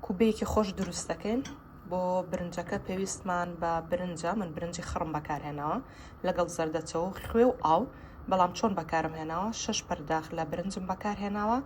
کوبەیەکی خۆش دروست دەکەین بۆ برنجەکە پێویستمان بە برنجە من برنجی خڕم بەکارهێناوە لەگەڵ زەردەچەوە و خوێ و ئاو بەڵام چۆن بەکارم هێناوە شەش پەرداخ لە برنجم بەکارهێناوە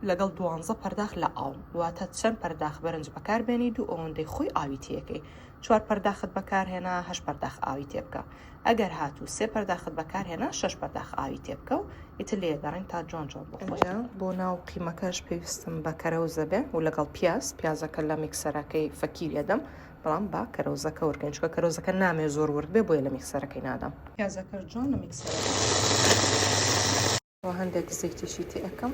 لەگەڵ دوانزە پەرداخ لە ئاو واتە چەند پەرداخ برنج بەکاربێنی دوو ئەوەندەی خۆی ئاوی تێەکەی چوار پەرداخت بەکارهێنا هەشت پەرداخ ئاوی تێبکە ئەگەر هاتوو سێ پەرداخت بەکارهێنا شەش پەرداخ ئاوی تێبکە و ئیتر لێ گەڕین تا جوان جوان بخۆی. ئینجا بۆ ناو قیمەکەش پێویستم بە کەرەوزە بێ و لەگەڵ پیاز، پیازەکە لە میکسەرەکەی فەکیر ئەدەم بەڵام با کەرەوزەکە ورد کەین چونکە کەرەوزەکە نامەوێ زۆر ورد بێ بۆیە لە میکسەرەکەی نادەم. پیازەکەش جوان لە میکسەرەکە. وە هەندێک زەیتیشی تێ ئەکەم.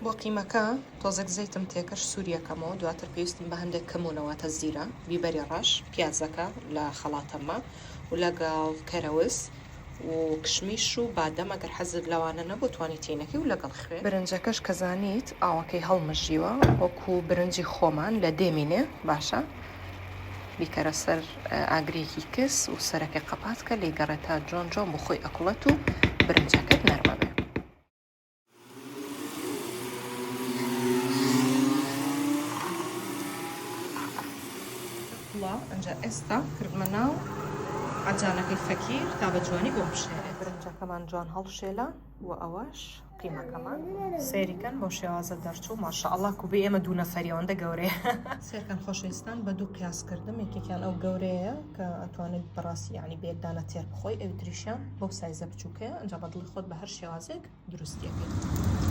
بۆ قیمەکە تۆزێک زەیتم تێکرد سووری ئەکەمەوە دواتر پێویستم بە هەندێک کەموونە واتە زیرە، بیبەری ڕەش، پیازەکە لە خەڵاتەمە و لەگەڵ کەرەوز و کشمیش و بادەم ئەگەر حەزت لەوانە نەبوو توانی تێی نەکەی و لەگەڵ خوێ. برنجەکەش کە زانیت ئاوەکەی هەڵمژیوە وەکو برنجی خۆمان لە دێمینێ باشە بیکەرە سەر ئاگرێکی کز و سەرەکەی قەپات کە لێی گەڕێ تا جوان جوان بۆ خۆی ئەکوڵێت و برنجەکەت نەرمەبێ. کوڵا ئەنجا ئێستا کردمە ناو عەجانەکەی فەکیر تا بە جوانی بۆم بشێلێت. برنجەکەمان جوان هەڵشێلا و ئەوەش قیمەکەمان سەیری کەن بەو شێوازە دەرچوو ماشاءاللە کوبەی ئێمە دوو نەفەری ئەوەندە گەورەیە سێرکەن خۆشەویستان بە دوو قیاس کردم یەکێکیان ئەو گەورەیە کە ئەتوانێت بەڕاستی یعنی بە یەک دانە تێر بخۆی ئەوی تریشیان بەو سایزە بچووکەیە ئەنجا بە دڵی خۆت بە هەر شێوازێک دروستیەکەی.